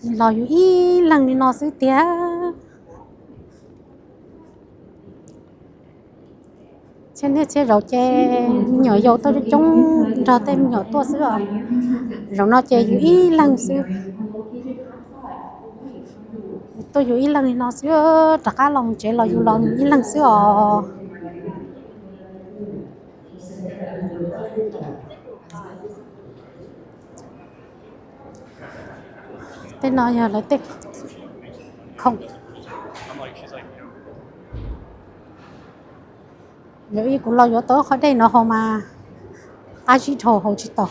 Los yus ib leeg li no xwb tiag. Txhia niaj txhia zaus ces me nyuam yaus tuaj coob nrog tej me nyuam tuaj xwb os. Zaum no ces yus ib leeg xwb. Tuaj yus ib leeg li no xwb, rov qab los mus tsev los yus los yus ib leeg xwb os. Tej no yog lawv tej khoom. Yog ib kuv los yuav tau qhov dej no haus mas qab zib dhau haus tsis tau.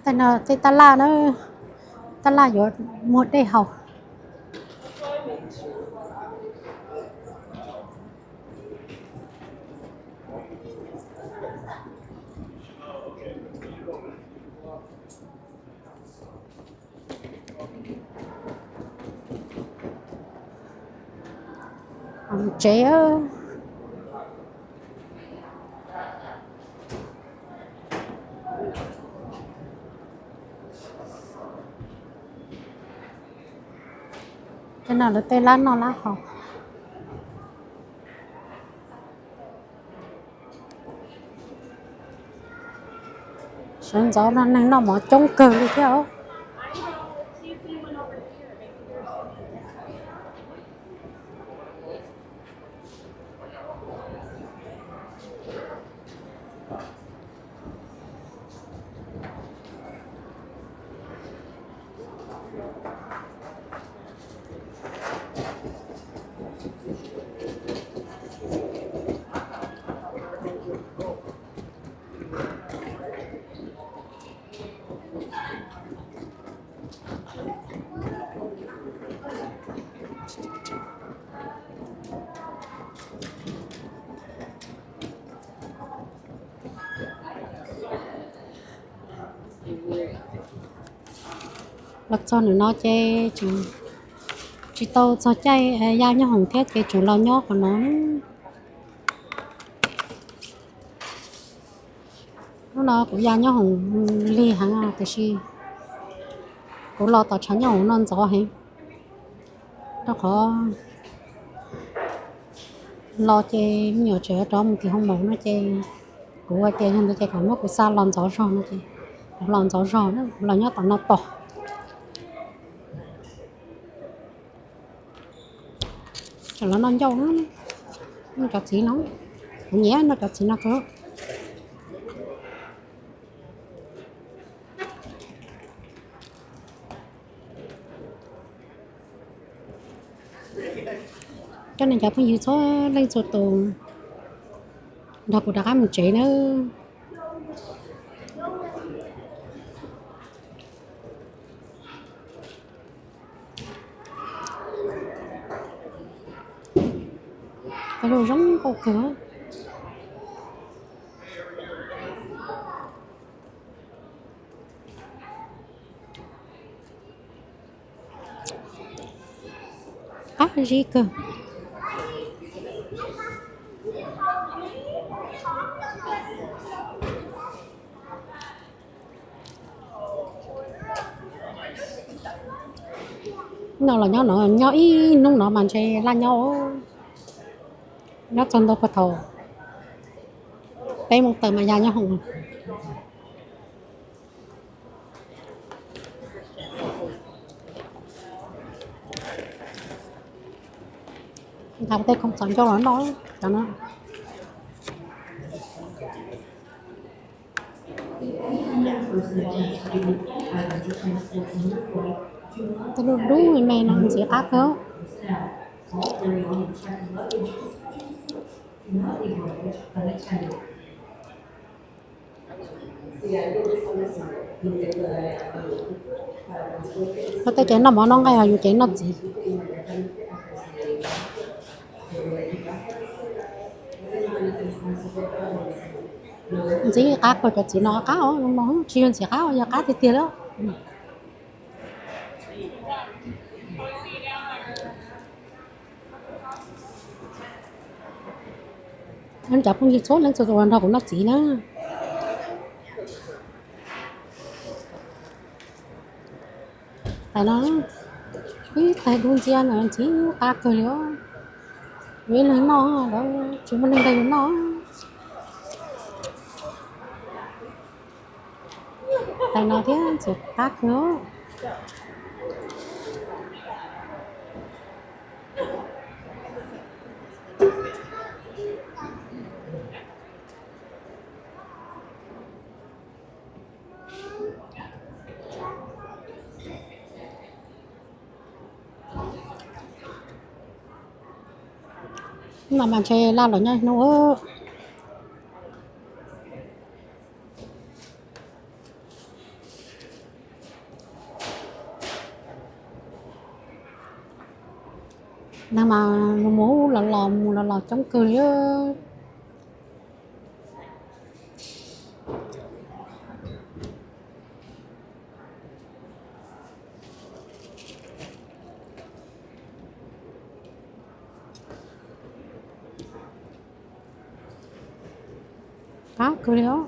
Tej no tej tab laj na, tab laj yuav muag dej haus. Tsev. Tej no lawv tej lab noj lab haus. Sawv ntxov no neeg noj mov coob kawg li thiab os. Los txog ntawm no ces tseem tsis tau txog caij ya nyob hoom thiab ces tseem los nyob qhov no. Hnub no kuv ya nyob hoom lig heev tiam sis kuv los tom tshav nyob hoom no ntxov heev. Rau qhov los ces me nyuam tseem rov mus tim hoo maum no ces kuv hais tias yog ntawd ces kom muab kuv xa los ntxov zog no ces kuv los ntxov zog na, los nyob tom no tos. Tam los noj ncauj, noj cov txiv no, kuv nyiam noj cov txiv no kawg. Coj nej cov phooj ywg txhua leej txhua tus nrog kuv rov qab mus tsev nawb. Zoo zoo nkauj kawg. Qab zib kawg. No los nyob no, nyob ib hnub no mas ntshe laj nyob. Nyob txog ntua puag thaum peb moos tawm mas ya nyob hoom. Nqa tej khoom txhom ncauj los noj cov no. Tej lub dub me no ntxiv qab kawg. Koj tej ces noj mov noj nqaij, ho yus ces noj txiv. Ntxim qab kawg, cov txiv no qab os, tsis yog ntxim qab, yog qab tiag tiag li. Cov phooj ywg txhua leej txhua tus los nrog kuv noj txiv na. Tais no, ib tais dub ntxiab no ntxim qab kawg li os. Yus ib leeg noj, tsis muaj neeg nrog yus noj. Tais no thiab ntxim qab kawg. No mas ntshe laj los nyob hnub. Neeg mas mus mus los los mus los los coob kawg li. Qab kawg li os.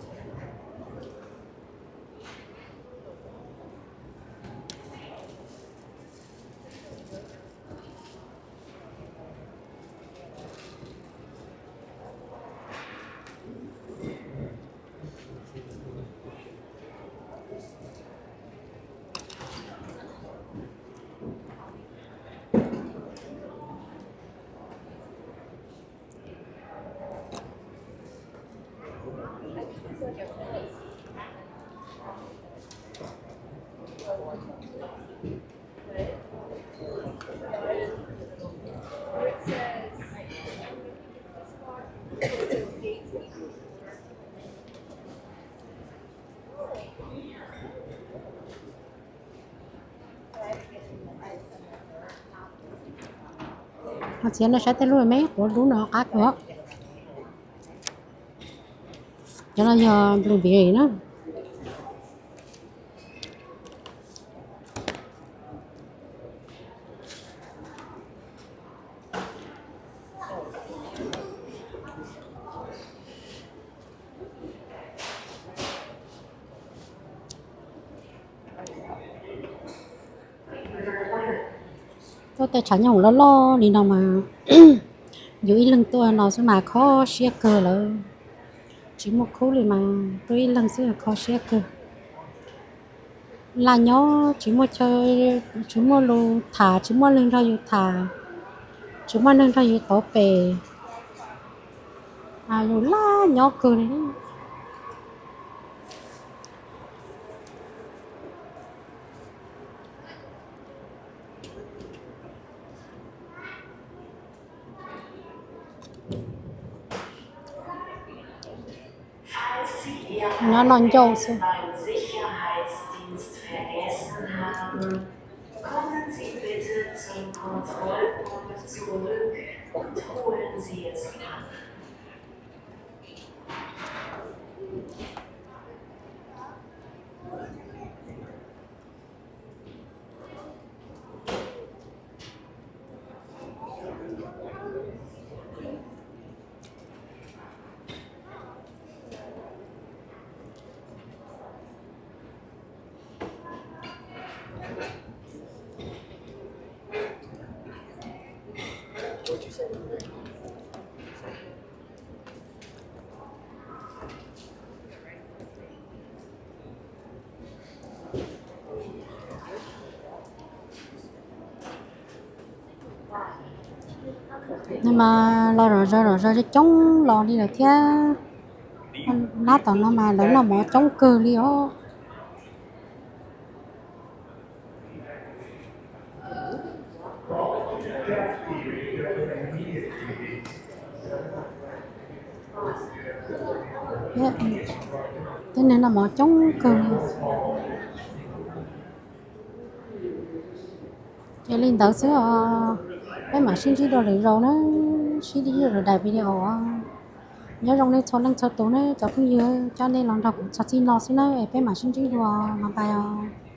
Ho txiav no saib tej lub me quav dub no qab kawg. Cov no yog blueberry na. Tuaj tej tshav nyooj loj loj li no mas yus ib leeg tuaj no xwb mas kho siab kawg lawm. Tsis muaj khub li mas tuaj ib leeg xwb kho siab kawg. Laj nyob tsis muaj chaw, tsis muaj lus tham, tsis muaj neeg nrog yus tham, tsis muaj neeg nrog yus tov pem, yus laj nyob kawg li. Nyob noj ncauj xwb. Nws mas los zom zaws zom zaws coob coob los li lawm thiab. Nab tom no mas lawv noj mov coob kawg li os. Tej neeg noj mov coob kawg li. Ces li ntawd xwb os, peb mam sib ntsib dua lwm zaus na, sib ntsib dua lwm daim video os. Nyob zoo nej txhua leej txhua tus nawb cov phooj ywg, coj nej los nrog kuv txog txij no xwb nawb, es peb mam sib ntsib dua, bye bye os.